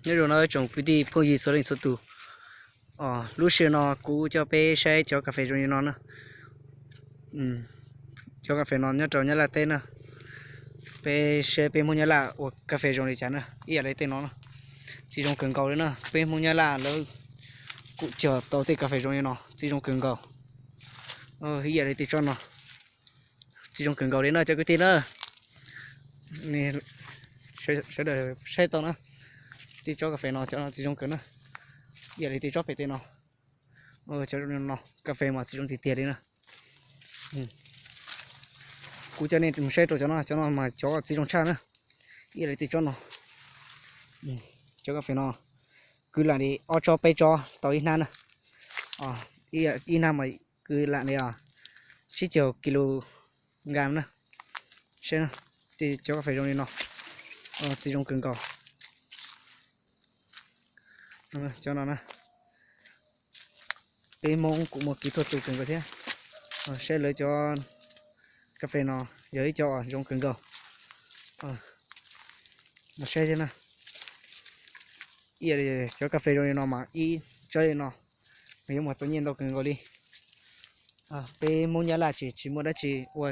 Nyob zoo no tsoom kwv tij phooj ywg txhua leej txhua tus, lub sij hawm no kuv coj peb saib cov kas fes zoo li no na. Cov kas fes no nyob rau Nyab Laj teb na. Peb saib peb Hmoob Nyab Laj ua kas fes zoo li cas na, ib yam li tej no na. Txiv zoo kawg nkaus li na, peb Hmoob Nyab Laj lawv kuj cog tau tej kas fes zoo li no, txiv zoo kawg nkaus. Ib yam li tej tsob no, txiv zoo kawg nkaus li na cov kwv tij na. Sawv daws saib tau na, tej tsob kas fes no cov no txiv zoo kawg na, ib yam li tej tsob pem tej no. Cov no kas fes mas txiv zoo tiag tiag li na. Kuv coj nej mus saib rau cov no, cov no mas cov txiv zoo tshaj na, ib yam li tej tsob no. Cov kas fes no kwv lam li ob tsob peb tsob tau ib hnab na. Ib hnab mas kwv lam li tsib caug kis lus nkas na. Saib, cov kas fes zoo li no, txiv zoo kawg nkaus. Cov no na, peb Hmoob kuj muaj kev thuaj tu kawg nkaus thiab. Saib lawv cov kas fes no yog ib co zoo kawg nkaus. Mus saib thiab na. Ib yam li cov kas fes zoo li no mas ib tsob li no mas yuav muag tau nyiaj ntau kawg nkaus li. Peb Hmoob Nyab Laj ces tsis muaj dab tsi ua,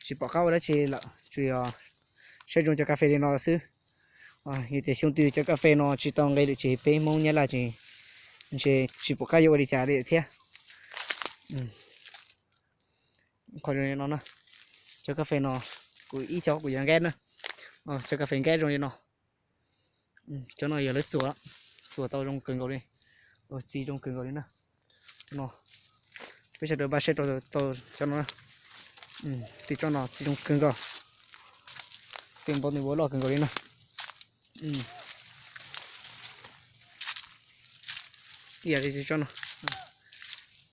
tsis pom qab ua dab tsi lawm, tsuas yog saib zoo cov kas fes li no xwb. Yog tias xyoo twg cov kas fes no tsis tau nqe lawm ces peb Hmoob Nyab Laj ces ntshe tsis pom qab yuav ua li cas li thiab. Qhov zoo li no, cov kas fes no kuv ib co kuv yuav nqaib na. Cov kas fes nqaib zoo li no. Cov no yog lawv txuas, txuas tau zoo kawg nkaus li, txiv zoo kawg nkaus li na. No, peb sawv daws npaj saib rau tau cov no na. Tej tsob no txiv zoo kawg nkaus, tej npau tej npau loj kawg nkaus li na. Ib yam li tej tsob no,